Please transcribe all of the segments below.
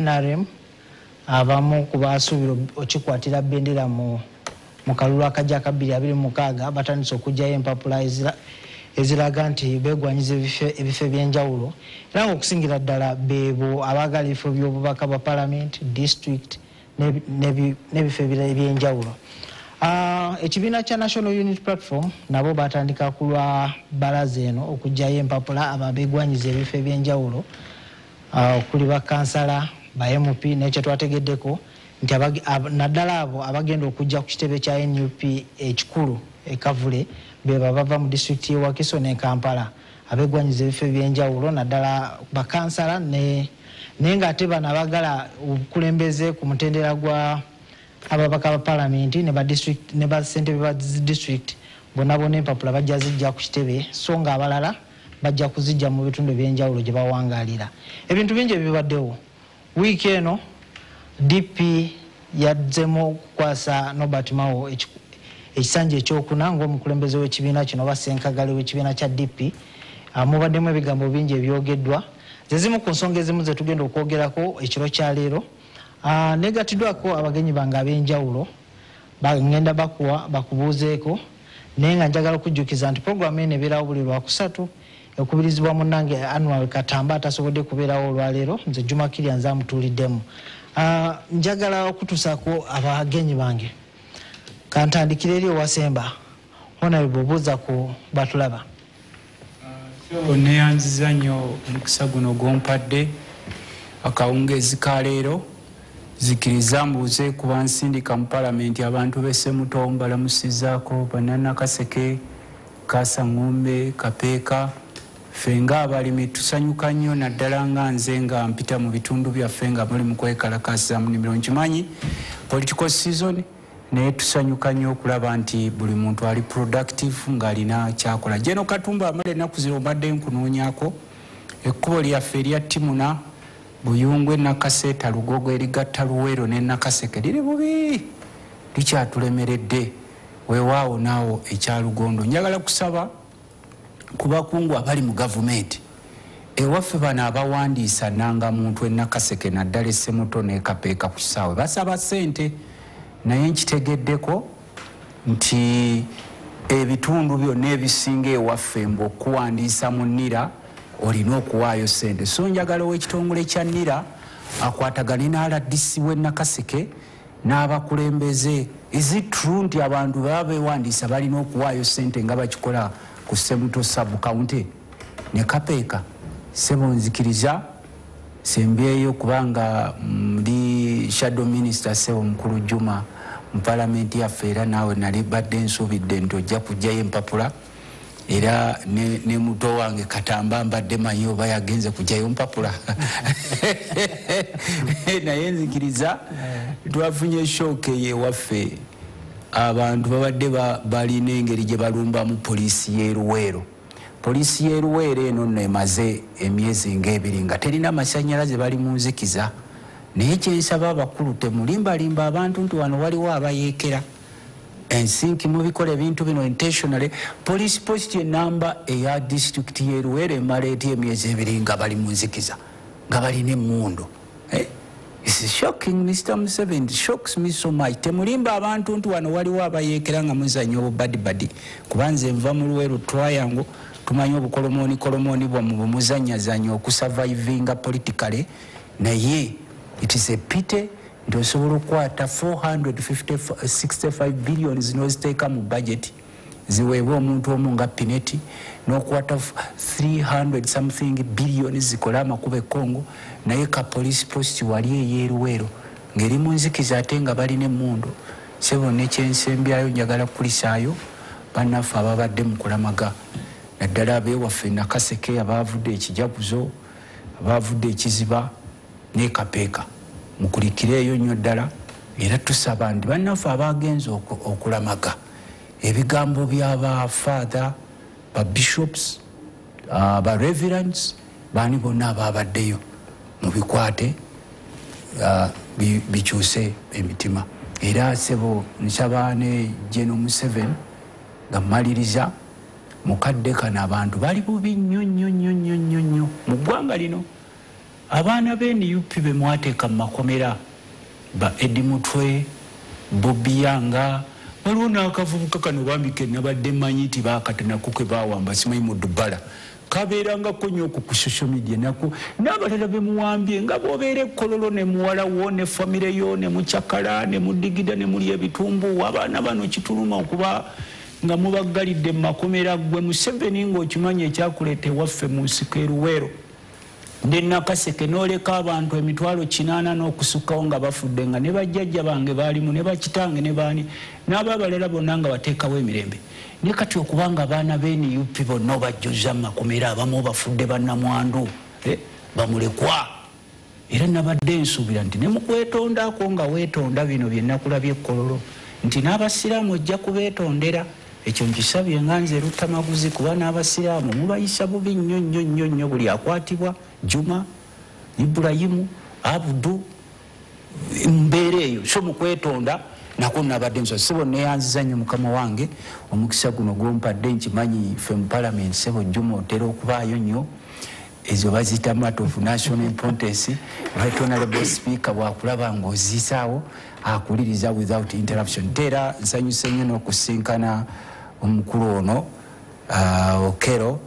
NRM abamu ku basuubira okikwatira bendera mu kalulu akajja aka 2026 batandise okuggyayo empapula eziraga nti beegwanyiza ebifo ebyenjawulo, era ng'okusingira ddala beebo abaagala ebifo by'obubaka bwa parliament, district n'ebifo ebirala ebyenjawulo. Ekibiina kya National Unity Platform nabo batandika ku lwa balaza eno okuggyayo empapula abo abeegwanyiza ebifo ebyenjawulo, okuli bakansala, ba MP, naye kyetwategeddeko nti naddala abo abagenda okujja ku kitebe kya NUP ekikulu e Kavule beba bava mu disitulikiti y'e Wakiso ne Kampala, abeegwanyiza ebifo ebyenjawulo naddala bakansala, naye ng'ate bano abaagala obukulembeze ku mutendera gwa ababaka ba palamenti ne ba district ne ba ssentebe ba district bonna bonna empapula bajja zijja ku kitebe, so ng'abalala bajja kuzijja mu bitundu ebyenjawulo gye bawangaalira. Ebintu bingi ebibaddewo wiiki eno. DP yazzemu okukwasa Norbert Mao ekisanja ekyokuna ng'omukulembeze w'ekibiina kino oba ssenkagale w'ekibiina kya DP. Mubaddemu ebigambo bingi ebyogeddwa, ze zimu ku nsonga ezimu ze tugenda okwogerako ekiro kya leero. Negatiddwako abagenyi bange ab'enjawulo, ngenda bakuwa bakubuuzeeko, naye nga njagala okujjukiza nti puroguramu eno ebeerawo buli Lwakusatu, ekubirizibwa munnange Anwar Katamba atasobodde kubeerawo olwaleero. Nze Juma Kirya nze amutuuliddemu. Njagala okutuusaako abagenyi bange, kantandikire eri owasemba. Honorable, obuuza ku batulaba. So neyanziza nnyo omukisa guno gwompadde akawungeezi ka leero. Zikiriza mbuuze ku bansindika mu palamenti, abantu b'e Semuto mbalamusizaako, bannanakaseke, Kasaŋŋombe, Kapeeka. Ffe ng'abalimi tusanyuka nnyo, naddala nga nze nga mpita mu bitundu byaffe nga muli mu kwekalakaasiza mu nnimiro. Nkimanyi political season, naye tusanyuka nnyo okulaba nti buli muntu ali productive ng'alina kyakola. Jeno Katumba, amala ennaku zino mbadde nkunoonyaako. Ekkubo lyaffe erya Timuna, Buyungwe, Nakaseeta, Lugogo, erigatta Luweero ne Nakaseke liri bubi, likyatulemeredde. Weewaawo naawo ekyalugondo. Njagala kusaba ku bakungu abali mu gavumenti ewaffe, bano abawandiisa nangamuntu e Nakaseke, naddala Essemuto n'e Kapeeka ku kisaawe, basaba ssente, naye nkitegeddeko nti ebitundu byonna ebisinga ewaffe mbu okuwandiisa mu NIRA olina okuwaayo ssente. So njagala ow'ekitongole kya NIRA akwatagane n'RDC w'e Nakaseke n'abakulembeze. Is it true nti abantu baba bewandiisa balina okuwaayo ssente nga bakikola ku Semuto sub county ne Kapeeka? Sebo, nzikiriza sembyeyo kubanga ndi shadow minister. Sebo mukulu Juma, mu palamenti yaffe, era naawe nali badde nsuubidde nti ojja kugjayo empapula, era ne muto wange Katamba mbadde manyi oba yagenze kugjayo mpapula, naye nzikiriza twafunye shock eyo ewaffe. Abantu babadde balina engeri gye balumbamu poliisi y'eruweero. Poliisi y'eruweero eno nno emaze emyezi ng'ebiri nga terina masanyalaze, bali mu nzikiza. Naye kyensaba abakulu, temulimbalimba abantu nti wano waliwo abayeekera ensinki, mubikola ebintu bino intentionally. Police post enamba eya disitulikiti y'eruweero emala ety emyezi 2 nga bali mu nzikiza, nga balina emmundu? Eh? It's shocking, Mr. Museveni. It shocks me so much. Temulimba abantu nti wano waliwo abayeekera nga muzannya obubadibadi, kuba nze nva mu Luweero Triangle, tumanyi obukolomooni kolomooni bwammwe bwemuzanyazanya okusurvivinga politically. Naye it is a pity nti osobola okukwata 465 billions n'oziteeka mu budget ziweebwe omuntu omu nga Pinetti, n'okwata 300 something billions zikole amakubo e Congo, naye ka police post wali ey'eruweero ng'eri mu nzikiza ate nga balina emmundu. Sebo, nekyensembyayo, njagala kukulisaayo bannaffe ababadde mu kulamaga, naddala abeewaffe Nakaseke, abaavudde Ekijaguzo, abaavudde Ekiziba nekapeeka, mukulikireeyo nnyo ddala. Era tusaba nti bannaffe abagenze okulamaga, ebigambo byaba father, ba bishops, ba reverends, baani bonna ababaddeyo, mubikwate bikyuse emitima. Era sebo, nsaba ne Geno Museveni nga mmaliriza, mukadde kano abantu bali bubi nnyo nnyo nnyo nnyo nnyo nnyo mu ggwanga lino. Abaana be NUP be mwateeka mu makomera ba Eddie Mutwe, Bobi Yanga, waliwo n'akavubuka kano bambi ke nabadde mmanyi nti baakatanako ke baawamba simanyi mu Dubala. Kabeerangako nnyo ku social media nako n'abalala be muwambye nga bw'obeera ekkololo ne muwala wo ne famire yo ne mucakala ne mudigida ne mulya ebitumbu. Abaana bano kituluma okuba nga mubaggalidde mu makomera. Ggwe Museveni ng'okimanyi ekyakuleeta ewaffe mu nsiko e Luweero ne Nakaseke n'oleka abantu 800,000 n'okusukkawo nga bafudde, nga ne bajjajja bange baalimu ne bakitange ne baani n'ababalala bonna nga bateekawo emirembe. Ne kati okubanga abaana be NUP bonna obajjuzza mu makomera, abamu bafudde bannamwandu, bamulekwa. Era nabadde nsuubira nti ne mu kwetondako nga weetonda bino bye nakulabye ekkololo nti n'abasiraamu ojja kubeetondera. Ekyo nkisabye nga nze Luttamaguzi, kuba n'abasiraamu mubayisa bubi nnyo nnyo nnyo nnyo. Buli akwatibwa Juma, Ibulayimu, Abdu, mbeera eyo. So mu kwetonda nako nabadde nso sebo neyanziza nnyo mukama wange omukisa guno gwompadde. Nkimanyi ffe mu palamenti sebo Juma otera okubaayo nnyo, ezo baziyita matter of national importance. Right Honorable Speaker bwakulaba ng'ozisaawo akuliriza without interruption. Teera nsanyuse nnyo n'okusinkana omukulu ono Okello.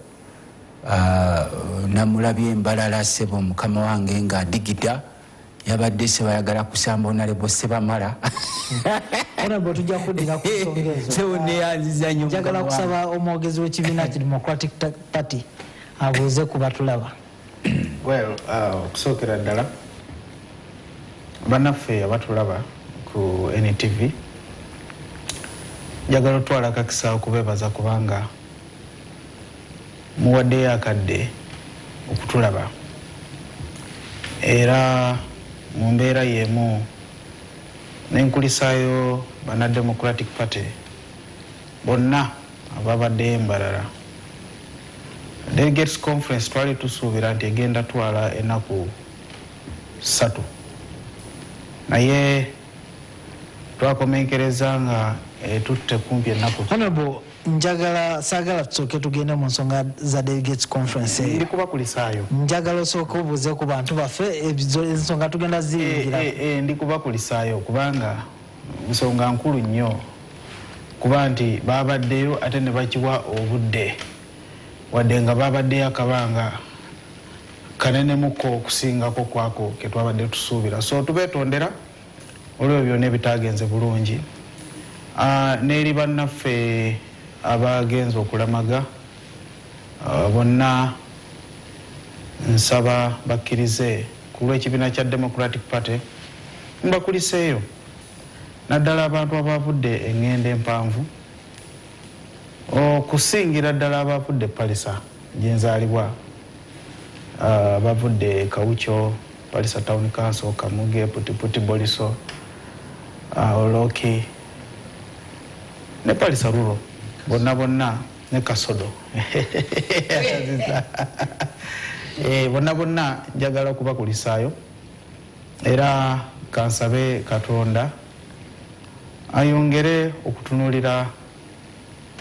Namulabye embalala sebo mukama wange nga digida yabadde sebayagala kusamba Honorable Sebamala. Honorable, tujja kuddira ku nsonga ezo. Sebo neyanziza nnyo. Njagala kusaba omwogezi w'ekibiina ki Democratic Party abuuze ku batulaba. Well, okusookera ddala bannaffe abatulaba ku NTV, njagala otwala akakisa okubeebaza kubanga muwaddeyo akadde okutulaba, era mu mbeera y'emu nenkulisaayo banna Democratic Party bonna ababaddeyo embalala. Delegates Conference twali tusuubira nti egenda twala ennaku 3, naye twakomenkereza nga etutte kumpi ennaku. Honorable, njagala saagala tusooke tugende mu nsonga za Delegates Conference eyo. Ndi kubakulisaayo. Njagala osooke obuuze ku bantu baffe, ensonga tugenda ziyingira. Ndi kubakulisaayo kubanga nsonga nkulu nnyo, kuba nti babaddeyo ate ne bakiwa obudde, wadde nga babaddeyo akabanga kanenemuko okusingako kwako ke twabadde tusuubira. So tubeetondera olw'ebyo byonna ebitagenze bulungi. N'eri bannaffe abagenze okulamaga bonna nsaba bakkirize ku lw'ekibiina kya Democratic Party mbakuliseeyo, naddala abantu abavudde eŋŋendo empanvu, okusingira ddala abavudde Palisa gye nzaalibwa, abavudde Kawucho, Palisa Town Council, Kamuge, Putiputi, Boliso, Oloki ne Palisa Rural, bonna bonna ne Kasodo. Bonna bonna njagala okubakulisaayo, era kansabe Katonda ayongere okutunuulira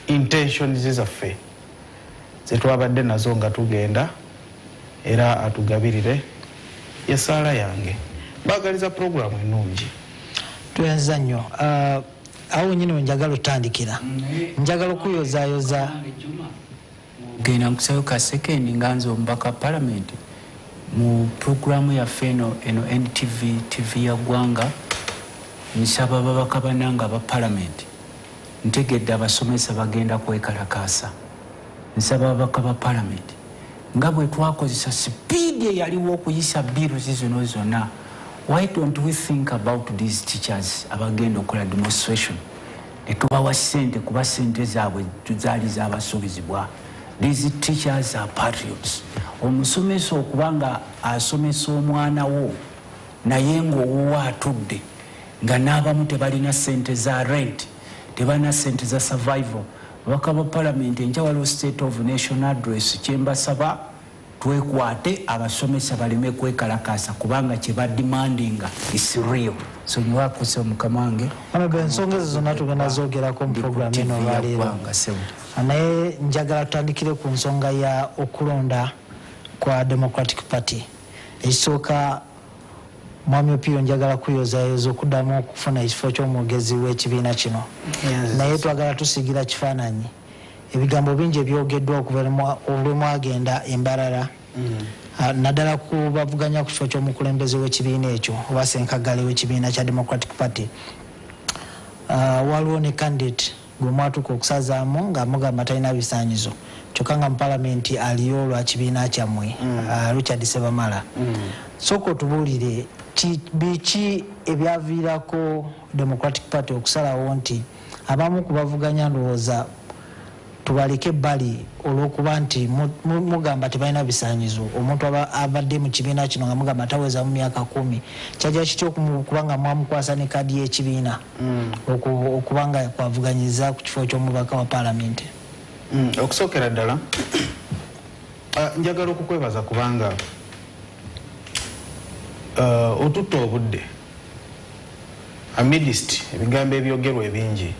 intentions zaffe zetwabadde nazo nga tugenda, era atugabirire. Yesaala yange. Mbagaliza puroguramu ennungi. Tweyanziza nnyo. Awo nyini we njagala otandikira, njagala okuyozaayoza. Genda nkusayo ka sekendi nga nze omubaka palamenti mu puroguramu yaffe eno NTV TV ya ggwanga. Nsaba ababaka bannange aba palamenti, ntegedde abasomesa bagenda kwekalakaasa. Nsaba ababaka ba palamenti nga bwe twakozesa sipiidi eyaliwo okuyisa bills zino zonna, why don't we think about these teachers abagenda okukola demonstration ne tubawa ssente, kuba ssente zaabwe zaali zabasuubizibwa. These teachers are patriots. Omusomesa okuba nga asomesa omwana wo naye ng'owuwo atudde nga n'abamu tebalina ssente za rent, tebalina ssente za survival. Ababaka ba palamenti enkya waliwo State of Nation Address, kyembasaba twekwate abasomesa baleme kwekalakaasa kubanga kye bademandinga is real. So nyiwakuse mukama wange. Honorable, ensonga ezo zonna tugenda zoogerako mu puroguramu eno olwaleero, naye njagala tutandikire ku nsonga ya okulonda kwa Democratic Party. Ekisooka, Mwami Opio, njagala kuyozayoza okuddamu okufuna ekifo ky'omwogezi w'ekibiina kino, naye twagala tusigira kifaananyi. Ebigambo bingi ebyogeddwa okuva olwe mwagenda embalala, naddala ku bavuganya ku kifo ky'omukulembeze w'ekibiina ekyo oba senkagale w'ekibiina kya Democratic Party. Waliwo ne candidate gwe mwatuuka okusazaamu nga mugamba talina bisaanyizo, kyokka nga mu palamenti aliyo olwa kibiina kyammwe, Richard Sebamala. Sooka otubuulire biki ebyaviirako Democratic Party okusalawo nti abamu ku bavuganya ndowooza tubaleke ebbali olw'okuba nti mugamba tebalina bisaanyizo. Omuntu abadde mu kibiina kino nga mugamba taweza mu myaka 10, kyajja kitya okuba nga mwamukwasa ne kaadi y'ekibiina okuba nga kwavuganyiza ku kifo ky'omubaka wa paalamenti? Okusookera ddala, njagala okukwebaza kubanga otutta obudde amidst ebigambo ebyogerwa ebingi,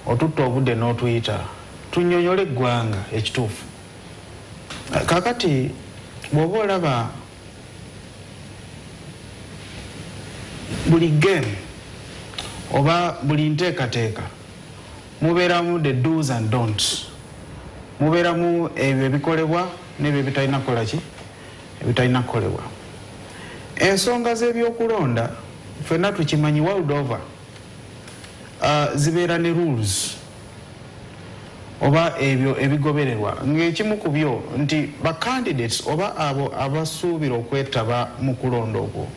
otutta obudde n'otuyita tunnyonnyole eggwanga ekituufu. Kaakati bw'oba olaba buli game oba buli nteekateeka mubeeramu the do's and don'ts, mubeeramu ebyo ebikolebwa n'ebyo ebitalina kukola ki, ebitalina kukolebwa. Ensonga z'ebyokulonda ffenna tukimanyi world over, zibeera ne rules oba ebyo ebigobererwa, ng'ekimu ku byo nti ba candidates oba abo abasuubira okwetaba mu kulonda okwo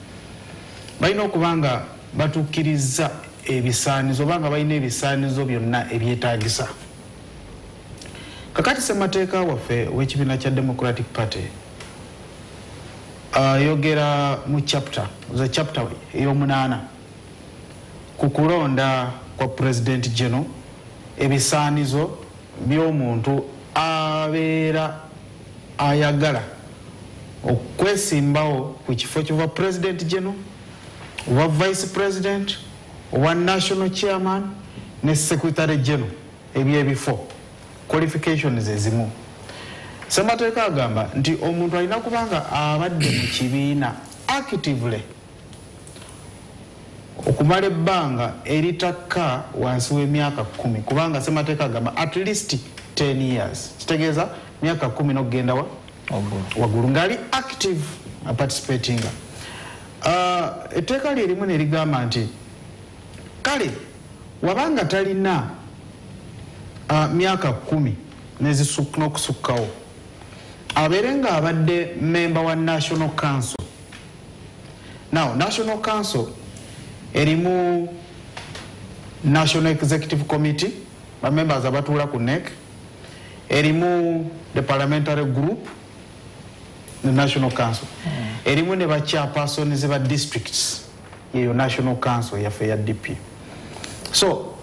balina okuba nga batuukiriza ebisaanizo oba nga balina ebisaanizo byonna ebyetaagisa. Kakati ssemateeka waffe w'ekibiina kya Democratic Party ayogera mu chapter, the chapter ey'omunaana ku kulonda kwa President General, ebisaanizo by'omuntu abeera ayagala okwesimbawo ku kifo ky'obwa President General, oba Vice President, oba National Chairman ne Secretary General, ebyebifo qualifications ezimu. Ssemateeka agamba nti omuntu alina kuba nga abadde mu kibiina actively okumala ebbanga eritakka wansi w'emyaka 10, kubanga ssemateeka agamba at least 10 years, kitegeeza myaka 10 n'okugenda waggulu ng'ali active participating. Etteeka lye erimu ne ligamba nti kale wabanga talina myaka 10 n'okusukkawo, abeere nga abadde member wa National Council. Now National Council erimu National Executive Committee, ba members abatuula ku NEC, erimu the parliamentary group, the National Council, erimu ne ba chairpersons ba districts, eyo National Council yaffe ya DP. So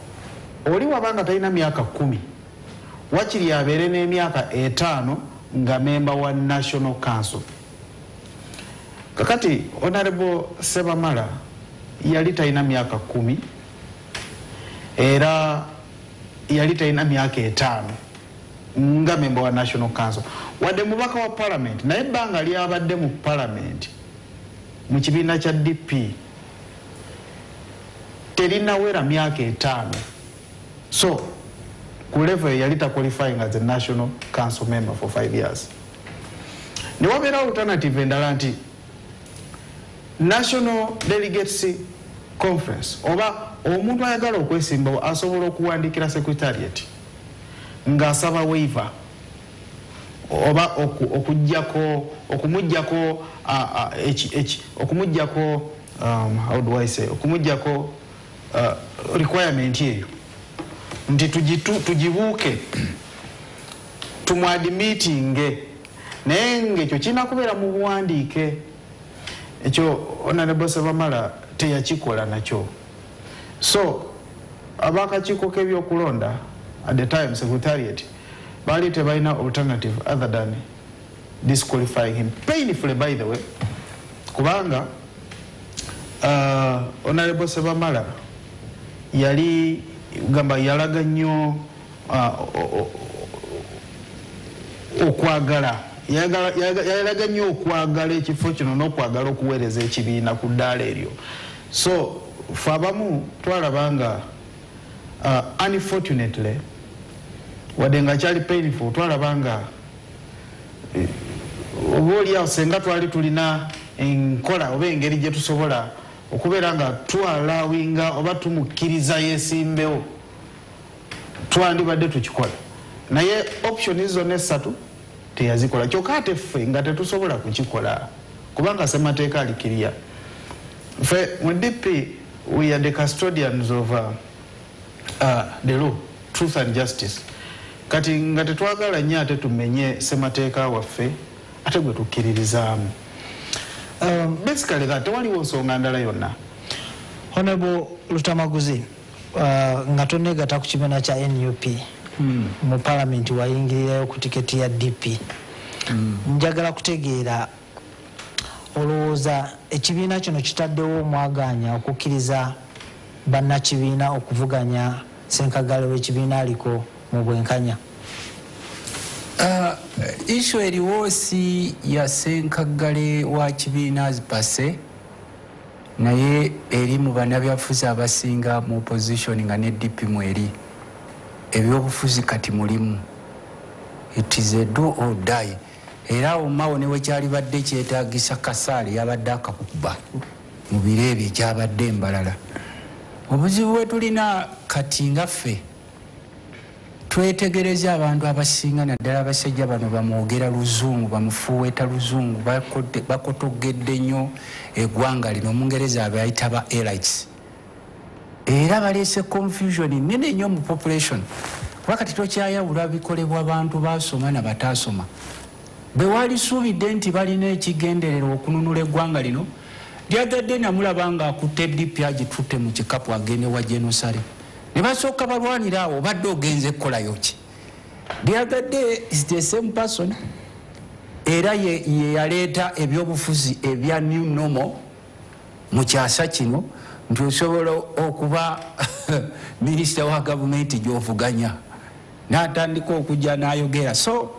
oli wabanga talina myaka 10, wakiri abeere n'emyaka 5 nga member wa National Council. Kakati Honorable Sebamala yali talina myaka 10 era yali talina myaka 5 nga member wa National Council, wadde mubaka wa parliament, naye ebbanga lyabadde mu parliament mu kibiina kya DP terinawera myaka 5. So ku level yali ta qualifying as a National Council member for 5 years. Ne wabeera alternative endala nti National Delegates Conference, oba omuntu ayagala okwesimbawo asobola okuwandiikira secretariat ng'asaba waiver oba okumuggyako okumuggyako how do I say, okumuggyako requirement eyo nti tugibuuke tumwadimitinge, naye ng'ekyo kirina kubeera mu buwandiike. Ekyo Honorable Sebamala teyakikola nakyo. So abakakiiko k'ebyokulonda at the time, secretariat, baali tebalina alternative other than disqualifying him painfully, by the way, kubanga Honorable Sebamala yali gamba yalaga nnyo okwagala Yalaga nnyo okwagala ekifo kino n'okwagala okuweereza ekibiina ku ddaala eryo. So fe abamu twalaba nga unfortunately, wadde nga kyali painful, twalaba nga oba oliawo senga twali tulina enkola oba engeri gye tusobola okubeera nga twalawinga oba tumukkiriza yeesimbewo, twandibadde tukikola. Naye option zonna esatu teyazikola. Kyokka ate ffe nga tetusobola kukikola kubanga ssemateeka alikiriya. Ffe mu DP we are the custodians of the law, truth and justice. Kati nga tetwagala nnyo ate tumenye ssemateeka waffe ate gwe tukkiririzaamu. Basically that, tewaliwo nsonga ndala yonna. Honorable Lutamaguzi, nga tonneegatta ku kibiina kya NUP, mu palamenti wayingirirayo ku tiketi ya DP. Njagala kutegeera, olowooza ekibiina kino kitaddewo omwaganya okukkiriza bannakibiina okuvuganya senkagale w'ekibiina aliko mu bwenkanya? Issue eriwo si ya senkagale wa kibiina per se, naye eri mu bannabyabufuzi abasinga mu opposition nga ne DP mweri. Ebyobufuzi kati mulimu, it is a do or die. Era awo Mawo ne wekyalibadde kyetagisa kasaale yabadde akakuba mu biro ebyo ekyabadde embalala. Obuzibu bwe tulina kati nga ffe twetegereza abantu abasinga, naddala abasajja bano bamwogera luzungu, bamufuuweeta luzungu, bakotogedde nnyo eggwanga lino. Omungereza abayita ba elites, era baleese confusion nene nnyo mu population, kuba kati tokyayawula bikolebwa bantu basoma nabataasoma. Bwe walisuubidde nti balina ekigendererwa okununula eggwanga lino, lyagadde namulaba nga akutte DP agitutte mu kikapu agende wa genosale ne basooka balwanira awo. Obadde ogenze kukolayo ki? Lyagadde is the same person, era ye yaleeta ebyobufuzi ebya new normal mu kyasa kino, nti osobola okuba minisita wa gavumenti gyovuganya n'atandika okujja n'ayogera. So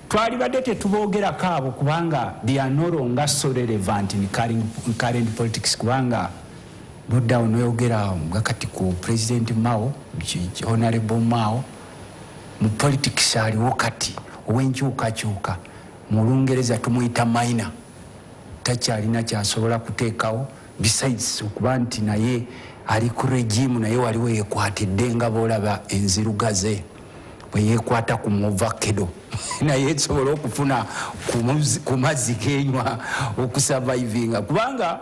twalibadde tetuboogerako abo kubanga they are no longer so relevant in current politics, kubanga luddawo noyogera nga kati ku President Mao, Honorable Mao, mu politics aliwo kati ow'enkyukakyuka, mu Lungereza tumuyita minor, takyalina kyasobola kuteekawo besides okuba nti naye ali ku regime, naye waliwo yekwatidde nga boolaba enzirugaze bwe yeekwata ku muvakedo naye esobola okufuna ku mazzi genywa okusurvivinga, kubanga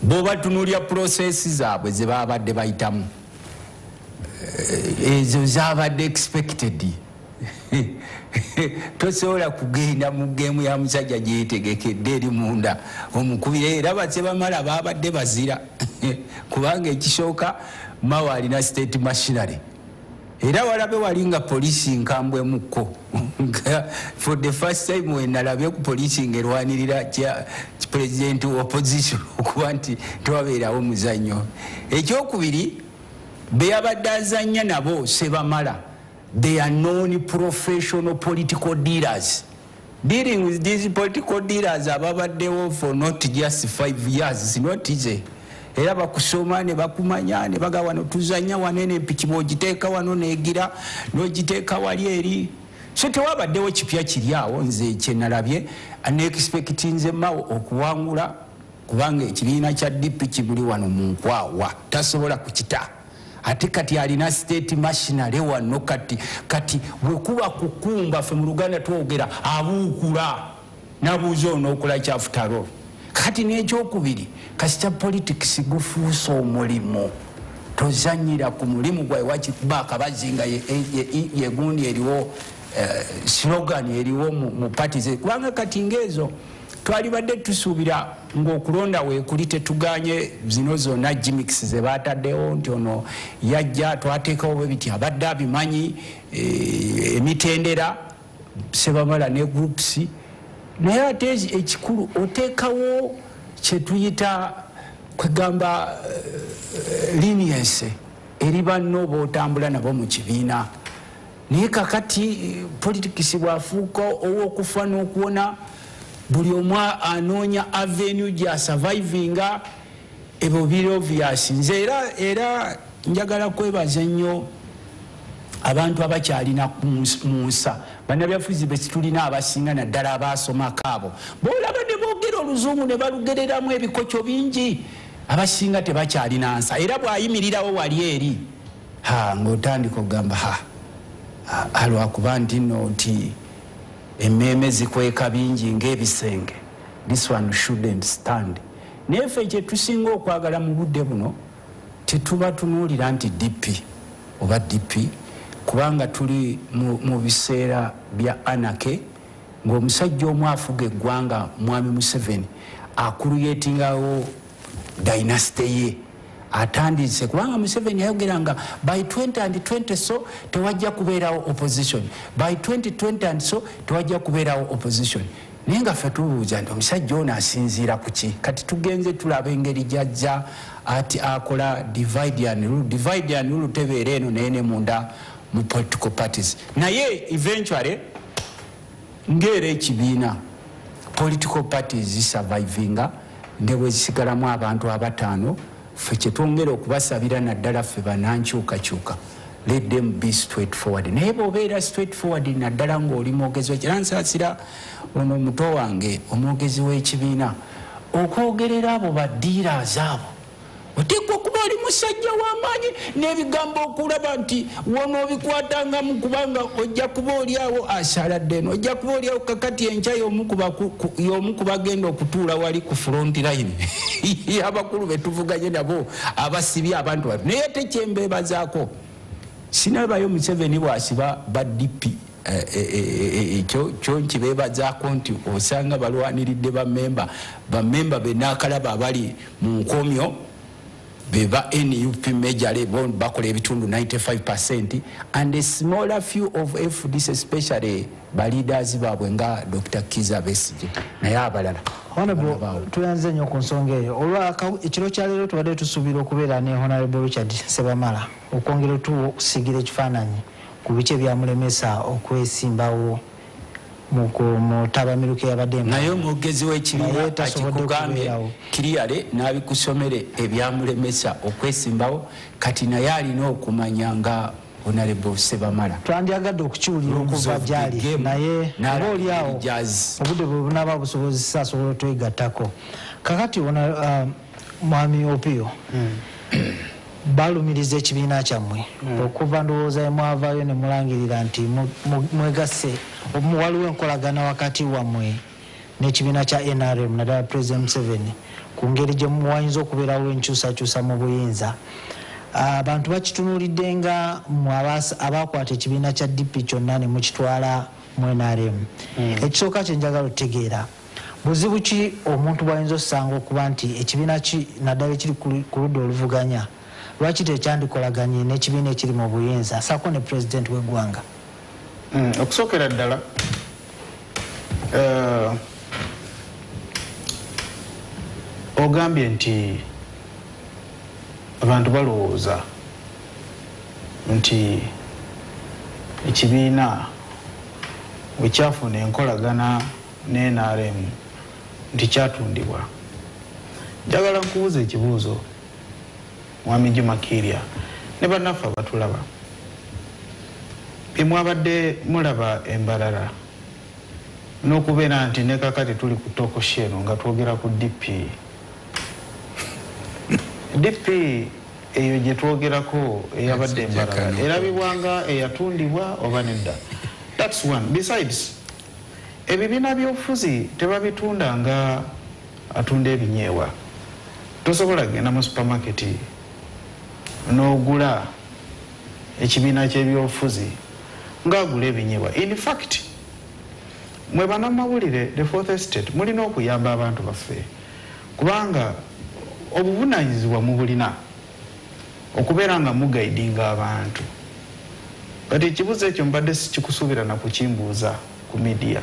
bw'oba tunuulya process zaabwe ze babadde bayitamu, ezo zabadde expected. Tosobola kugenda mu game ya musajja gyetegekedde eri munda omukubira. Era basebamala babadde bazira, kubanga ekisooka Mawo alina state machinery, era walabe wali nga polisi nkambwemukko. For the first time wenalabye ku polisi ngaerwanirira president opposition, okuba nti tewabeerawo muzannyo. Ekyokubiri, beyabadde azannya nabo Sebamala, they are known professional political dealers. Dealing with these political dealers ababaddewo for not just 5 years is not easy. Era bakusoma ne bakumanya ne baga wano tuzanya wanene, empiki bwogiteeka wano negira nogiteeka wali eri. So tewabaddewo kipya kiri awo. Nze kyenalabye, neexpectinze Mawo okuwangula, kubanga ekibiina kya DP kibuli wano mu nkwawa, tasobola kukita. Ate kati alina state machinery wano. Kati bwekuba kukumba, ffe mu Luganda twogera abuukula nabuuza onookola kyafutalo. Kati n'ekyokubiri, kasita politics gufuusa omulimu, tozanyira ku mulimu gwawe. Wakikuba akabazi nga yegundi eriwo, slogan eriwo mu parties, kubanga kati ngaezo twalibadde tusuubira ngaokulonda weekuli tetuganye zino zonna gimmicks ze bataddewo nti ono yajja twateekawo bwe biti, abadde abimanyi, emitendera Sebamala ne groups. Naye ate ekikulu oteekawo kyetuyita kwegamba leniency eri banno bootambula nabo mu kibiina. Naye kakati politics bwafuuka ow'okufa n'okuwona, buli omu anoonya avenue gya survivinga. Ebyo biri obvious. Nze era njagala kwebaza nnyo abantu abakyalina mu nsa, bannabyafuzi be situlina abasinga, naddala abasomako abo boolaba ne boogera oluzungu ne balugereramu ebikokyo bingi, abasinga tebakyalina nsa. Era bw'ayimirirawo wali eri ng'otandika okugamba lwakuba nti nno nti emmeeme zikweka bingi ng'ebisenge, this one shouldn't stand. Naye ffe kye tusinga okwagala mu budde buno, tetuba tunuulira nti DP oba DP, kubanga tuli mu biseera bya anarchy, ng'omusajja omu afuga eggwanga, Mwami Museveni, acreatingawo dynasty ye atandise. Kubanga Museveni yayogeranga by 2020 so tewajja kubeerawo opposition, by 2020 and so tewajja kubeerawo opposition. Naye nga ffe tubuuza nti omusajja ono asinziira ku ki? Kati tugenze tulaba engeri gyajja ati akola divide and rule, divide and rule tebeera eno naye ne munda mu political parties. Naye eventually ng'era ekibiina, political parties zisurvivinga ne bwe zisigalamu abantu abataano. Ffe kyetwongera okubasabira, naddala ffe banankyukakyuka, let them be straight forward. Naye bw'obeera straight forward, naddala ng'oli mwogezi, era nsaasira ono muto wange omwogezi w'ekibiina okwogerera abo ba dealers abo, oteekwa okuba oli musajja w'amaanyi n'ebigambo okulaba nti wonoobikwatangamu, kubanga ojja kuba oli awo asaladde eno, ojja kuba oli awo kakati enkya y'omu ku bagenda okutuula wali ku front line abakulu betuvuganye nabo abasibye abantu bano. Naye tekyembeebazaako, sinabayo Museveni bw'asiba ba DP. Ekyo nkibeebazaako nti osanga balwaniridde bamemba, bamemba benaakalaba abali mu nkomyo beba NUP majorly, bakola ebitundu 95% and a smaller few of FDC, especially ba leaders baabwe nga Dr. Kiza Besigye, naye abalala. Honorable, tuyanze nnyo ku nsonga eyo. Olwa ekiro kya leero tubadde tusuubira okubeera ne Honorable Richard Sebamala okwongera otusiigira ekifaananyi ku biki ebyamulemesa okwesimbawo mu ttabamiruka eyabadde. Naye omwogezi w'ekibiina akikugambye kiriyale n'abikusomere ebyamulemesa okwesimbawo. Kati naye alina okumanya nga Honorable Sebamala. Twandyagadde okukiwulira okuva gyali, naye oba oli awo obudde bwe bunaaba busobozesa asobola otwegattako. Kakati Mwami Opio, balumiriza ekibiina kyammwe okuva ndowooza emwavaayo ne mulangirira nti mwegasse, waliwo enkolagana wakati wammwe n'ekibiina kya NRM, naddala President Museveni, ku ngeri gye wayinza okubeerawo enkyusakyusa mu buyinza. Abantu bakitunuulidde nga abakwata ekibiina kya DP kyonna ne mukitwala mu NRM. Ekisooka kye njagala otutegeera, buzibu ki omuntu bw'ayinza osanga okuba nti ekibiina ki, naddala ekiri ku ludda oluvuganya, lwaki tekyandikolaganye n'ekibiina ekiri mu buyinza saako ne pulezidenti w'eggwanga? Okusookera ddala, ogambye nti abantu balowooza nti ekibiina wekyafuna enkolagana ne NRM nti kyatundibwa. Njagala nkubuuza ekibuuzo, Mwami Juma Kirya ne bannaffe abatulaba, bye mwabadde mulaba embalala n'okubeera nti ne kakati tuli ku talk show eno nga twogera ku DP, DP eyo gye twogerako eyabadde embalala erabibwanga eyatundibwa oba nedda? That's one. Besides, ebibiina by'obufuzi tebabitunda nga atunda ebinyeebwa. Tosobola kugenda mu supermarket n'ogula ekibiina ky'ebyobufuzi ng'agula ebinyeebwa. In fact, mwe bannamawulire, the fourth estate, mulina okuyamba abantu baffe, kubanga obuvunaanyizibwa mubulina okubeera nga muguidinga abantu. Kati ekibuuzo ekyo mbadde sikikusuubira na kukimbuuza ku media.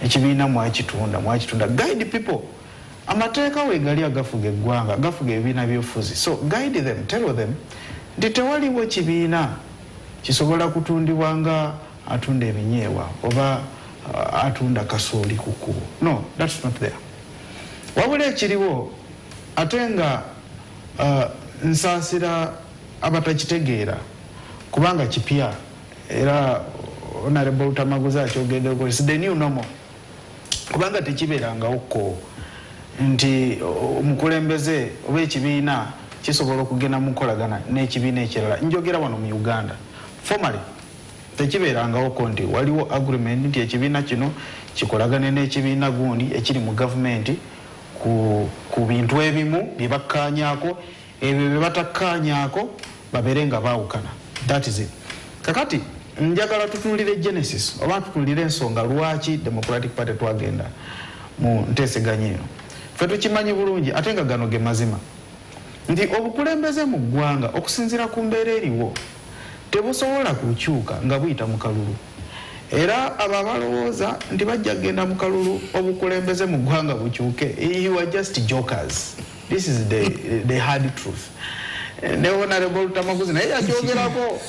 Ekibiina mwakitunda, mwakitunda. Guide people. Amateeka weegali agafuga eggwanga, gafuga ebibiina by'obufuzi. So guide them, tell them nti tewaliwo kibiina Kisobola kutundibwa nga atunda ebinyeebwa oba atunda kasooli ku kkubo. No, that's not there. Wabula ekiriwo, ate nga nsaasira abatakitegeera kubanga kipya, era Honorable Lutamaguzi akyogeddeko, it's the new normal, kubanga tekibeerangawoko nti omukulembeze oba ekibiina kisobola okugenda mu nkolagana n'ekibiina ekirala. Njogera wano mu Uganda, formally tekibeerangawoko nti waliwo agreement nti ekibiina kino kikolagane n'ekibiina gundi ekiri mu gavumenti ku bintu ebimu bye bakkaanyaako, ebyo bye batakkaanyaako babeere nga baawukana. That is it. Kakati njagala tutunulire genesis oba tutunulire ensonga lwaki Democratic Party twagenda mu nteeseganya eno. Ffe tukimanyi bulungi, ate nga gano ge mazima, nti obukulembeze mu ggwanga okusinziira ku mbeera eriwo tebusobola kukyuka nga buyita mu kalulu. Era abo abalowooza nti bajja kugenda mu kalulu obukulembeze mu ggwanga bukyuke, you are just jokers. This is the hard truth. Ne Honorable Lutamaguzi naye yakyogerako.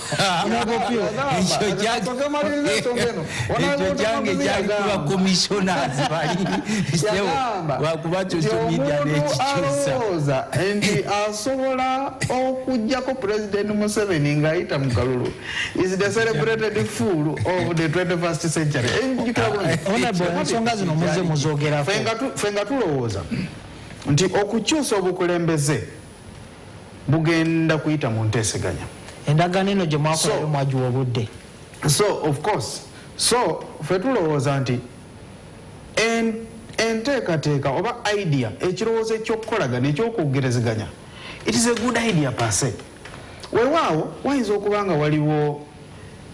Ekyo kyange kyali kuba commissioners bali wakuba social media n'ekikyusa. Alowooza nti asobola okugjako President Museveni ng'ayita mu kalulu is the celebrated fool of the 21st century. Njukira bulungi. Honorable, ensonga zino muzze muzoogerako. Ffe nga tulowooza nti okukyusa obukulembeze bugenda kuyita mu nteeseganya. Endagaano eno gye mwakolayo mwagiwa obudde? So of course, so ffe tulowooza nti enteekateeka oba idea, ekirowoozo ekyokukolagana, ekyokwogerezeganya, it is a good idea per se. Weewaawo wayinza okuba nga waliwo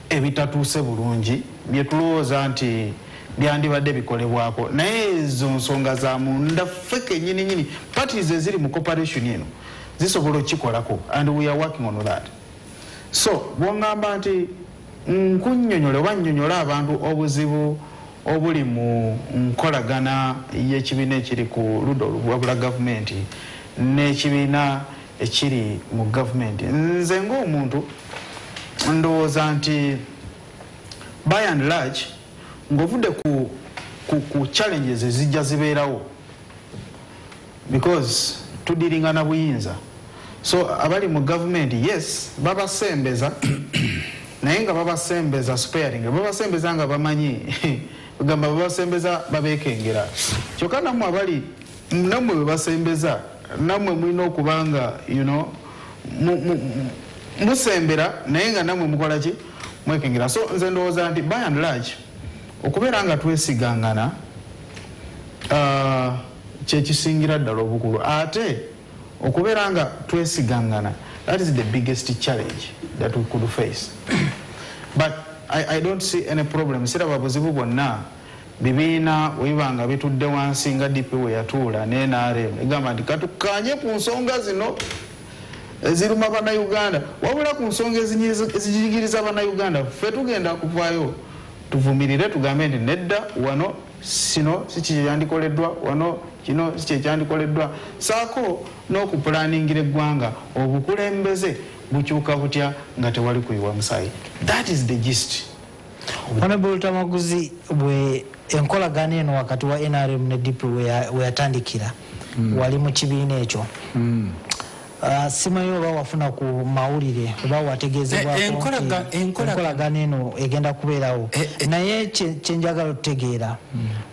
ebitatuuse bulungi bye tulowooza nti byandibadde bikolebwako, naye ezo nsonga za munda. Ffe kennyini nyini parties eziri mu cooperation eno zisobola okukikolako, and we are working on that. So bwongamba nti nkunnyonnyole oba nnyonnyola abantu obuzibu obuli mu nkolagana y'ekibiina ekiri ku ludda oluwabula gavumenti n'ekibiina ekiri mu gavumenti, nze ng'omuntu ndowooza nti by and large, ng'ovudde ku challenges ezijja zibeerawo because tudiringa na buyinza, so abali mu gavumenti, yes, babasembeza, naye nga babasembeza sparing, babasembeza nga bamanyi gamba babasembeza babekengera. Kyokka nammwe abali nammwe bwe basembeza, nammwe mulina okuba nga musembera, naye nga nammwe mukola ki? Mwekengera. So nze ndowooza nti by and large okubeera nga twesigangana kyekisingira ddala obukulu. Ate okubeera nga twesigangana, that is the biggest challenge that we could face, but I don't see any problem. Siraba buzibu bwonna bibiina webiba nga bitudde wansi nga DP we yatuula ne NRM egamba nti katukanye ku nsonga zino eziruma Bannayuganda. Wabula ku nsonga ezijigiriza Bannayuganda, ffe tugenda kuvaayo tuvumirire, tugambe nti nedda, wano sino si kyekyandikoleddwa, wano kino si kyekyandikoleddwa, saako n'okupulaningira eggwanga obukulembeze bukyuka butya nga tewali kuyiwa musaayi. That is the gist. Honorable Lutamaguzi, bwe enkolagano eno wakati wa NRM ne DP we yatandikira, wali mu kibiina ekyo. Simanyi oba wafuna ku mawulire oba wategeezebwako nti enkolagano eno egenda kubeerawo. Naye kyenjagala otutegeera,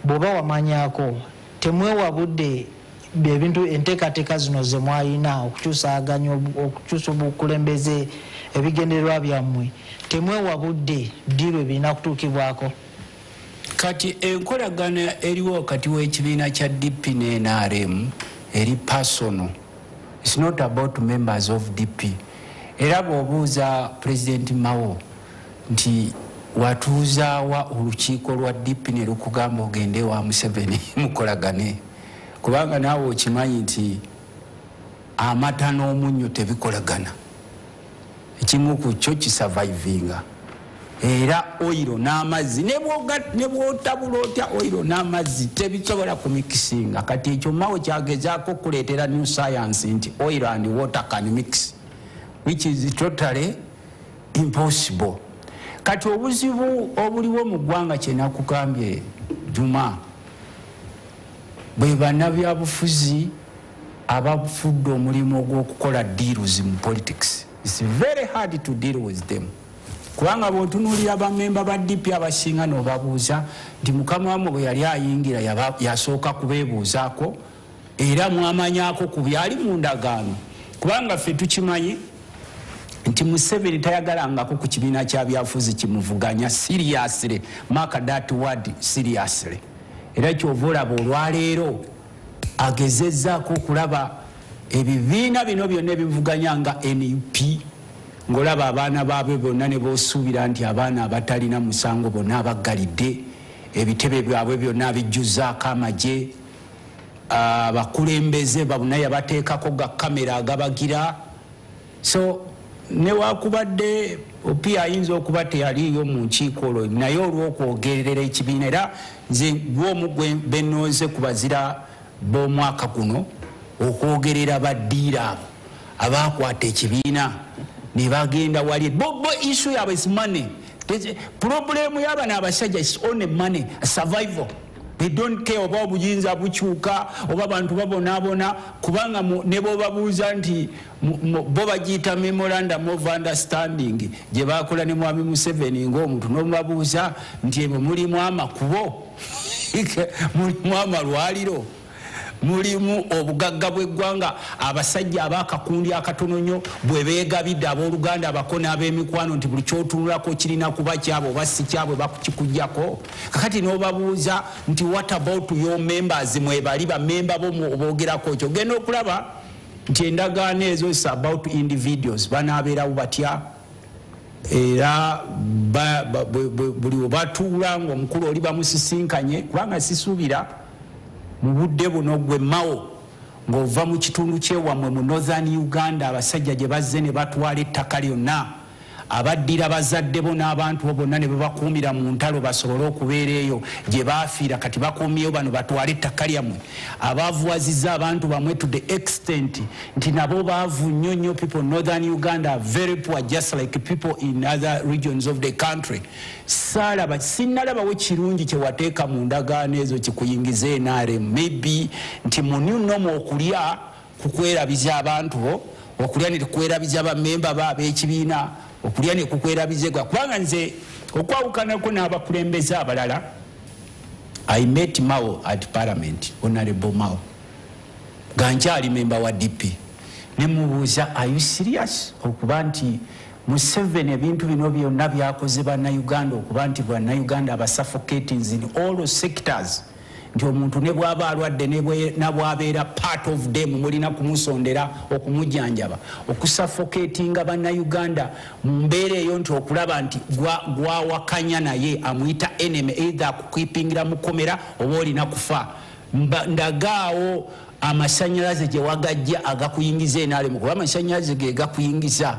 bw'oba wamanyako, temwewabudde ebintu enteekateeka zino ze mwalina okukyusaganya okukyusa obukulembeze, ebigendererwa byammwe, temwewabudde ddi lwe birina kutuukibwako? Kati enkolagano eriwo wakati w'ekibiina kya DP ne NRM eri personal. It's not about members of DP. Era bw'obuuza President Mao nti watuuzaawa olukiiko lwa DP ne lukugamba ogende wa Museveni mukolagane, kubanga naawe okimanyi nti amata n'omunnyo tebikolagana, ekimu ku kyo kisurvivinga. Era oil n'amazzi ne bw'otabula otya, oil n'amazzi tebisobola kumikisinga. Kati ekyo Mao kyagezaako okuleetera new science nti oil and water can mix, which is totally Impossible. Kati obuzibu obuliwo mu ggwanga kye nakugambye Juma, bwe bannabyabufuzi abafudde omulimu ogw'okukola deals mu politics. It's very hard to deal with them, kubanga bw'otunuulira bamemba ba DP abasinga n'obabuuza nti mukama wammwe bwe yali ayingira yasooka kubeebuuzaako era mwamanyako ku byali mu ndagaano? Kubanga ffe tukimanyi nti Museveni tayagalangako ku kibiina kya byafuzi kimuvuganya seriously, mark that word, seriously. Era kyova olaba olwaleero agezezzaako okulaba ebibiina bino byonna ebivuganya nga NUP, ng'olaba abaana baabwe bonna ne bosuubira nti abaana abatalina musango bonna abaggalidde, ebitebe byabwe byonna abijjuzaako amagye, abakulembeze babuna yabateekako ga kamera agabagira. So newakubadde Opiyo ayinza okuba teyaliiyo mu nkiiko olwo, naye olw'okwogerera ekibiina, era nze gwomu gwe benooze ku bazira b'omwaka guno okwogerera baddiira abo abakwata ekibiina ne bagenda wali bo issue yaabwe is money. Problem y'abano abasajja is only money, survival. They don't care oba obuyinza bukyuka oba abantu babonaabona, kubanga ne bwobabuuza nti bo bagiyita memorandum of understanding gye bakola ne Mwami Museveni ng'omuntu, n'omubabuuza nti ebyo mulimu amakubo, mulimu amalwaliro, mulimu obugagga bw'eggwanga, abasajja ab'akakundi akatono nnyo bwe beegabidde abooluganda, abako n'ab'emikwano, nti buli kyotunulako kirina kuba kyabwe oba si kyabwe bakukikugjako. Kakati n'obabuuza nti what about your members, mwebali bamemba bo boogerako kyo, ogenda okulaba nti endagaano ezo is about individuals, banaabeerawo batya. Era buli webatuula ng'omukulu oli bamusisinkanye, kubanga sisuubira mu budde buno gwe Mao ng'ova mu kitundu kyewammwe mu Northern Uganda, abasajja gye bazze ne batwala ettaka lyonna, abaddira bazadde bo n'abantu bo bonna ne babakuumira mu ntalo basobole okubeera eyo gye baafiira, kati bakuumyeyo bano batwale ettaka lyammwe, abaavuwazizza abantu bamwe to the extent nti nabo baavu nnyo nnyo. People Northern Uganda are very poor, just like people in other regions of the country. Saalaba, sinnalabawo kirungi kye wateeka mu ndagaano ezo kikuyingiza NRM. Maybe nti mu new normal okulya kukwerabiza abantu bo, okulya ne kukwerabiza bamemba bo ab'ekibiina, okulya ne kukwerabiza gwa. Kubanga nze okwawukanako n'abakulembeze abalala, I met Mao at parliament, Honorable Mao, nga nkyali memba wa DP, ne mubuuza, are you serious okuba nti Museveni ebintu bino byonna byakoze bannayuganda, okuba nti bannayuganda abasuffocating in all sectors, nti omuntu ne bw'aba alwadde ne bw'abeera part of them mulina kumusondera okumujjanjaba, okusuffocatinga bannayuganda mu mbeera eyo, nti okulaba nti gwawakanya naye amuyita enemy, either akukwipingira mukomera oba olina kufa? Ndagaawo amasanyalaze gye wagajja agakuyingiza NRM, kuba amasanyalaze ge gakuyingiza.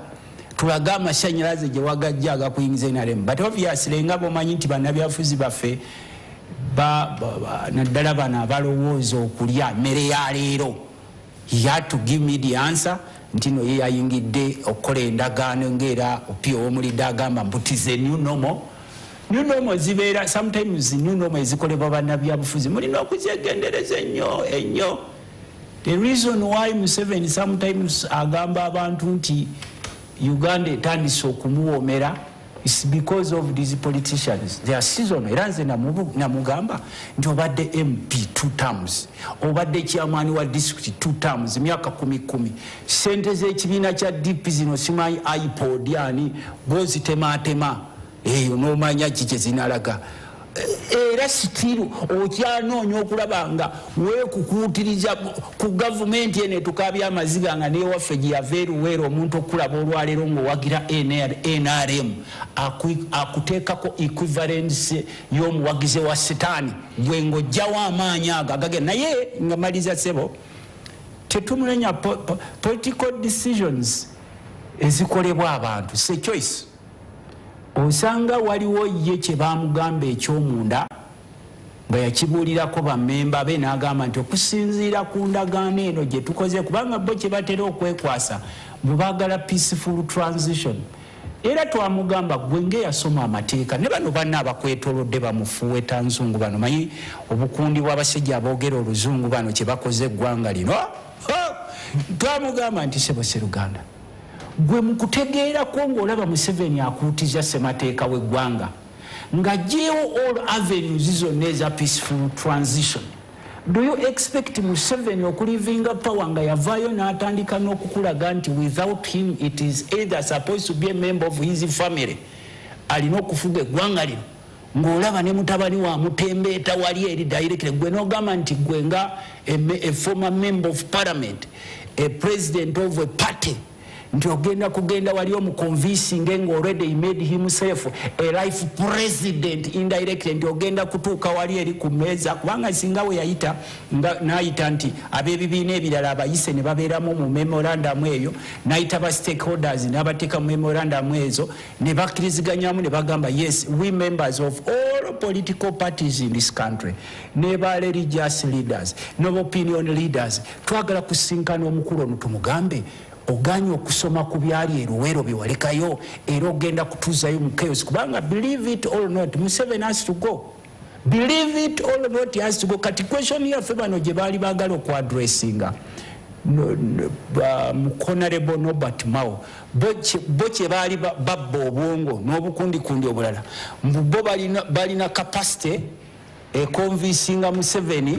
Tulage amasanyalaze gye wagajja agakuyingiza NRM. But obviously nga bwomanyi nti bannabyafuzi baffe, naddala bano abalowooza okulya mmere ya leero, he had to give me the answer nti no, ye yayingidde okukola endagaano, ngaera Opiyo ow'omulidde agamba mbutize new normal. New normal zibeera sometimes, new normal ezikolebwa bannabyabufuzi mulina okuzyegendereza ennyo ennyo. The reason why Museveni sometimes agamba abantu nti Uganda etandise okumuwoomera is because of these politicians, they are seasonal. Era nze namugamba nti obadde MP two terms, obadde chairman wa district two terms, emyaka kumi kumi, sente z'ekibiina kya DP zino, simanyi iPod ani gozitematema eyo n'omanya ki kye zinalaga, era still okyanoonya okulaba nga weekukuutiriza ku gavumenti eno etukabya amaziga, nga newaffe gye yava eruweera. Omuntu okulaba olwaleero ng'owagira NRM akuteekako equivalence y'omuwagize wa sitaani, gwe ng'ojjawo amaanyi ago agagenda. Naye nga maliza, sebo, tetumulenya. Political decisions ezikolebwa abantu se choice, osanga waliwo ye kye bamugamba ekyomunda nga yakibuulirako bamemba be, n'agamba nti okusinziira ku ndagaano eno gye tukoze, kubanga bo kye batera okwekwasa bwe baagala peaceful transition. Era twamugamba gwe ng'eyasoma amateeka ne bano banna abakwetoolodde bamufuweeta nzungu bano, manyi obukundi bw'abasajja aboogera oluzungu bano kye bakoze eggwanga lino. Twamugamba nti sebo Sseruganda, gwe mu kutegeerako ng'olaba Museveni akuutiza ssemateeka w'eggwanga ng'aggyeewo all avenues zonna eza peaceful transition, do you expect Museveni okuleavinga power nga yavaayo n'atandika n'okukulaga nti without him it is either supposed to be a member of his family alina okufuga eggwanga lino, ng'olaba ne mutabani wa mutembeeta wali eri directly, gwe n'ogamba nti gwe nga a former member of parliament, a president of a party, nti ogenda kugenda wali omuconvincinge nga already he made himself a life president indirectly, nti ogenda kutuuka wali eri ku mmeeza, kubanga singa we yayita n'ayita nti ab'ebibiina ebirala abayise ne babeeramu mu memorandum eyo, n'ayita ba stakeholders n'abateeka mu memorandum ezo ne bakkiriziganyamu ne bagamba yes, we members of all political parties in this country ne ba religious leaders ne opinion leaders twagala kusinkana omukulu ono tumugambe oganye okusoma ku byali eruwero bye walekayo era ogenda kutuuzayo mu chaos, kubanga believe it or not Museveni has to go, believe it or not he has to go. Kati question yaffe bano gye baali baagala okuaddressinga Honorable Norbert Mao, bo kye baali babba obwongo n'obukundikundi obulala, mbu bo balina capacity econvincinga Museveni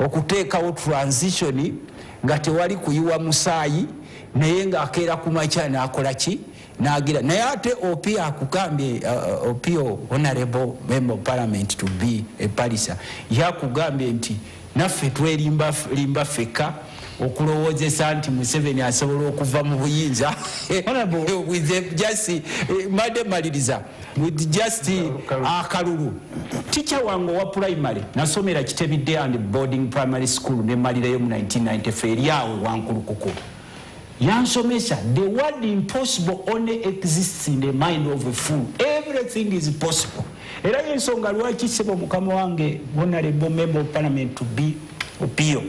okuteekawo transition nga tewali kuyiwa musaayi, naye ng'akeera ku makya n'akola ki n'agira. Naye ate Opio akugambye, Opio honorable member of parliament to be a Palisa, yakugambye nti naffe twerimba limba ffekka okulowoozesa nti Museveni asobola okuva mu buyinza with just mbadde maliriza with just akalulu. Teacher wange owa primary nasomera Kitebi Day and Boarding Primary School ne mmalirayo mu 1994 eri awo Wankulukuku, yansomesa the word impossible only exists in the mind of a fool, everything is possible. Era y'ensonga lwaki ssebo mukama wange honorable member of parliament to be Opio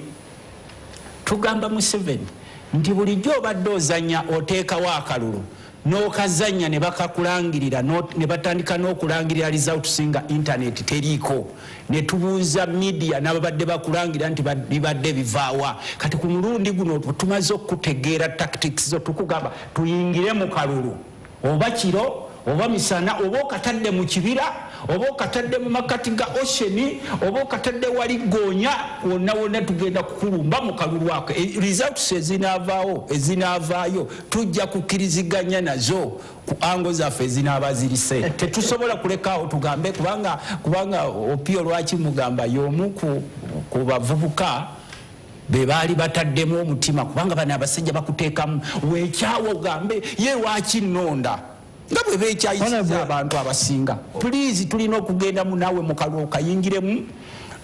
tugamba Museveni nti bulijjo obadde ozannya oteekawo akalulu n'okazannya ne bakakulangirira ne batandika n'okulangirira results nga internet teriiko, ne tubuuza media n'ababadde bakulangira nti bibadde bivaawa. Kati ku mulundi guno tumaze okutegeera tactics zo, tukugamba tuyingire mu kalulu oba kiro oba misana, oba okatadde mu kibira oba okatadde mu makati ga ocean oba okatadde wali goonya, wonna wonna tugenda kukulumba mu kalulu ako. Results ezinaavaayo tujja kukkiriziganya nazo ku ango zaffe ezinaaba zirise. Tetusobola kulekaawo tugambe, kubanga Opio lwaki mugamba y'omu ku bavubuka be baali bataddemu omutima, kubanga bano abasajja bakuteekamu weekyawa ogambe ye lwaki nnonda nga bwe beekyayisiza abantu abasinga. Please tulina okugenda naawe mu kalulu okayingiremu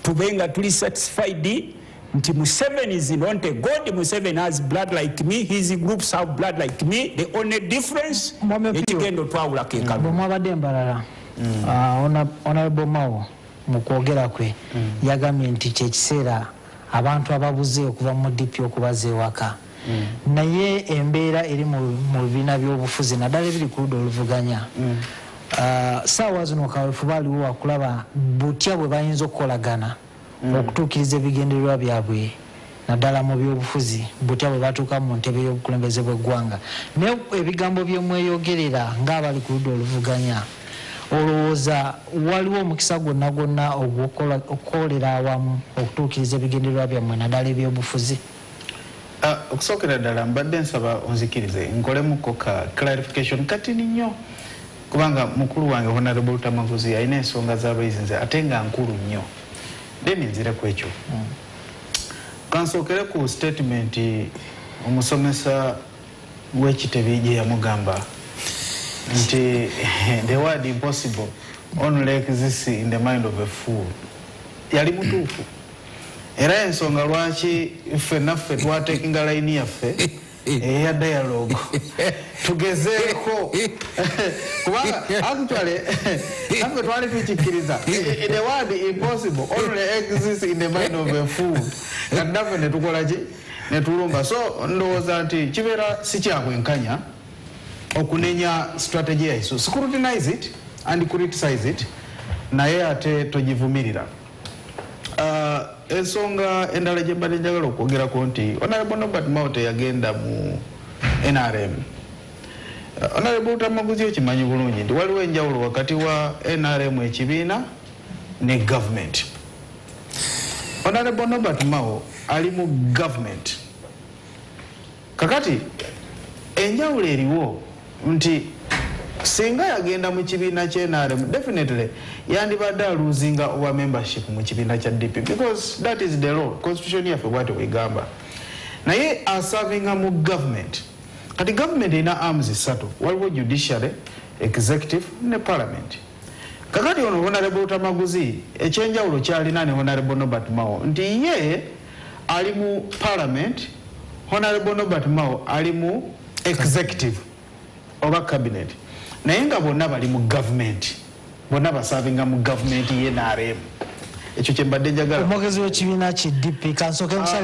tube nga tuli satisfied nti Museveni is not a god, Museveni has blood like me, his groups have blood like me, the only difference ekigenda otwawula ke kalulu. Bwe mwabadde Mbarara, Honorable Mao mu kwogera kwe yagambye nti kyekiseera abantu ababuze okuva mu DP okubaza ewaka, naye embeera eri mu bibiina by'obufuzi naddala ebiri ku ludda oluvuganya, saawa zino kaweefube aliwo wakulaba butya bwe bayinza okukolagana okutuukiriza ebigendererwa byabwe naddala mu byobufuzi, butya bwe batuuka mu ntebe y'obukulembeze bw'eggwanga. Naye ebigambo bye mweyogerera ng'abali ku ludda oluvuganya, olowooza waliwo omukisa gwonna gwonna ogw'okukolera awamu okutuukiriza ebigendererwa byammwe naddala ebyobufuzi? Okusookera ddala mbadde nsaba onzikirize nkolemuko ka clarification katini nnyo, kubanga mukulu wange Honorable Lutamaguzi alina ensonga z'abayizinze ate nga nkulu nnyo, then nzire ku ekyo. Kansookere ku statement omusomesa w'ekitebi gye yamugamba nti the word impossible only exists in the mind of a fool. Yali mutuufu, era ensonga lwaki ffe naffe twatekinga layini yaffe eya dialogue tugezeeko, kubanga actually naffe twali tukikkiriza the word impossible only exists in the mind of a fool, kati naffe netukola ki netulumba. So ndowooza nti kibeera si kyabwenkanya Okunenya strategy yayi, so scrutinize it and criticize it, naye ate togivumirira. Ensonga endala gye mbadde njagala okwogerako nti Honorable Norbert Mao teyagenda mu NRM. Honorable Lutamaguzi, okimanyi bulungi nti waliwo enjawulo wakati wa NRM ekibiina ne government. Honorable Norbert Mao ali mu government. Kakati enjawulo eriwo nti singa yagenda mu kibiina kya NRM, definitely yandibadde alosinga oba membership mu kibiina kya DP, because that is the law, constitution yaffe bwate bwegamba. Naye aservinga mu government. Kati government erina arms ssatu: waliwo judiciary, executive ne parliament. Kakati ono Honorable Lutamaguzi, ekyenjawulo kyalina ne Honorable Norbert Mao nti ye ali mu parliament, Honorable Norbert Mao ali mu executive oba cabinet, naye nga bonna bali mu government, bonna baservinga mu government ye NRM. Ekyo kyembadde njagala. Omwogezi w'ekibiina ki DP, kansooke nkusale.